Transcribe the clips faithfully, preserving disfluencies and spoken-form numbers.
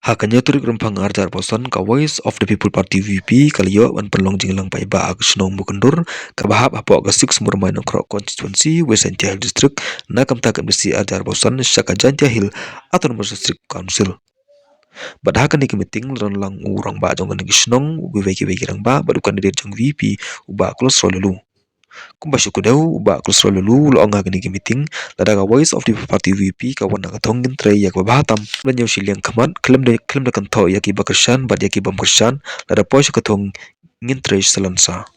Ha ka hynñiew tarik Rymphang arhajar arphew san, ka Voice of the People Party, V P, ka la ïoh ban pynlong jingïalang paidbah ha ka shnong Mawkyndur, kaba hap hapoh ka Six Mawrymmai Nongkhrok Constituency, West Jaintia Hills District, na ka bynta ka M D C arhajar arphew san sha ka Jaintia Hill Autonomous District Council. Bad ha kane ka meeting la don lang u rangbah jong kane ka shnong, u kiwei kiwei ki rangbah, bad u candidate jong V P, u Bah Klosroy Lulu. Kumba shu kdew, u Bah Klosroy Lulu u la ong ha kane ka meeting, lada ka Voice of the People Party, V P, ka wan ha ka thong, ngin trei ïa kaba bha tam, ban ïoh shiliang khmat, khlem da, khlem da kynthoh ïa kiba kyrshan bad ïa ki bym kyrshan, lada poi sha ka thong, ngin trei salonsar.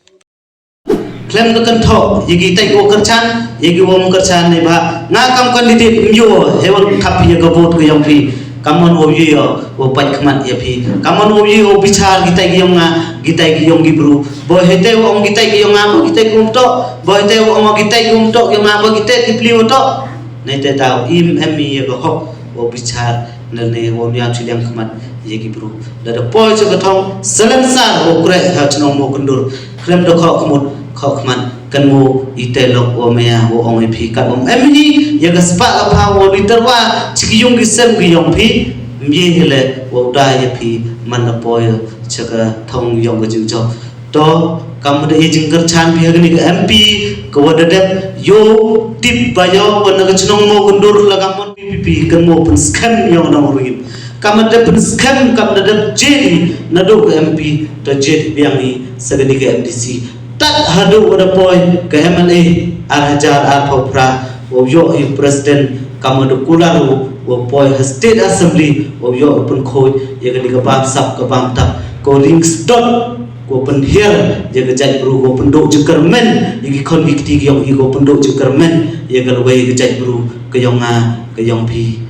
Khlem da kynthoh ïa kitai kiba kyrshan, ïa kiba bym kyrshan, ne ba nga kam candidate, ym ïoh, hei wan thap ïa ka vote ka jong phi. Kam mon wow ïoh, wow pait khmat ïa phi. Kam mon wow ïoh, wow bichar kitai ki jong nga, kitai ki jong ki bru. Ba heitei wow ong kitai ki jong nga, ba kitai ki bym toh. Ba heitei wow ong kitai ki bym toh ki jong nga, ba kitai ki pli wow toh. Neitei daw im em ïa ka hok wow bichar, ne ne wow ñiam shiliang khmat ïa ki bru. Lada poi sha ka thong, salonsar wow khreh ha shnong Mawkyndur. Khlem da khoh khmut, khoh khmat, kynmaw ïa te lok wa maya wa ong ïa phi, kat bym em hi ïa ka spah ka pha wa liter wa, chi ki yung ki sem ki yong phi, ym ye hi le wa u da ïa phi, man la poi sha ka thong yong ka jingjop. To, kam da ïa jingkyrchan phi ha kani ka M P, ka wa da dep, yow tip ba yow wa na ka chnong Mawkyndur la ka mon P P P, kynmaw pynskhem yong nong rim. Kam da dep pynskhem, kam da dep jedi, naduh ka M P, to jedi biang hi, sa kani ka M D C. Tad haduh wa da poi ka M L A, ar hajar arphew phra, wa yoh ïa u president, kam da kular u, wa poi ha State Assembly, wa yoh u pynkhuid, ïa kani ka bamsap, ka bamtap, ka ring sdot, ka pynhiar, ïa ka jaitbru, ka pynduh jingkyrmen, ïa ki khon ki kti ki yong i, ka pynduh jingkyrmen, ïa ka lawei ka jaitbru, ka yong nga, ka yong phi.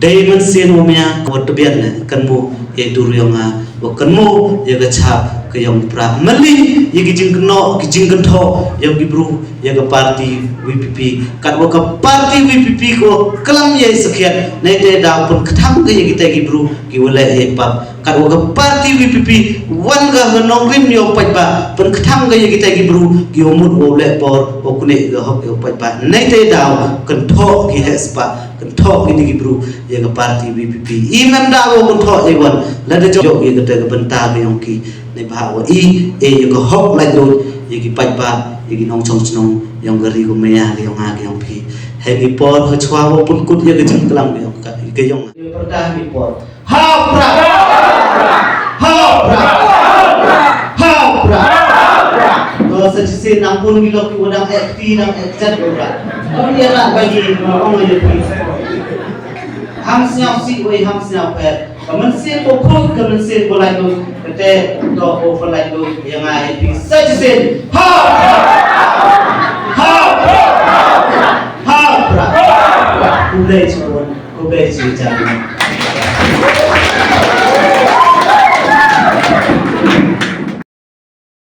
Dei mynsiem wa maya, ka wa tbian ne, kynmaw, ïa dur yong nga, wa kynmaw, ïa ka chap, ka yong pra. Mali, ïa ki jingkynnoh, ki jingkynthoh, yong ki bru, ïa ka party V P P. Kat wa ka party V P P ka wa klam ïa i sakhiat, neitei daw pynkthang ka ïa kitai ki bru, ki wa leh ïa i pap. Kat wa ka party V P P, wan ka ha nongrim ïa u paidbah, pynkthang ka ïa kitai ki bru, ki wa mut wa u leh bor, wa kune ka hok ïa u paidbah. Neitei daw, kynthoh ki heh spah, kynthoh kini ki bru, ïa ka party V P P. I mem daw wa kynthoh ïa wan, lada jong ïa kata ka bynta ka yong ki, ne bha wa i, e ïa ka hok laitluid, ïa ki paidbah, ïa ki nongchong chnong, yong ka ri ka maya, ka yong nga, ka yong phi. Hei ni por, ha chwa wa pynkut ïa ka jingklam ka yong ka, ka yong nga. Ïa pyrta ni por. Ha pra! Ha pra! Ha pra! To sa chi sien nang pun ki lok ki wa dang ek ti dang ek chat wa pra. Ong ïa la ba ngi ong ïa phi. Ham sñiaw sih wei ham sñiaw pher. Ka mynsiem ko khut ka mynsiem ko laitluid. Kate to ko pynlaitluid ïa nga ïa phi sa chi sien. Ha pra! Ha pra! Ha pra! Khublei chibun. Khublei chi jan.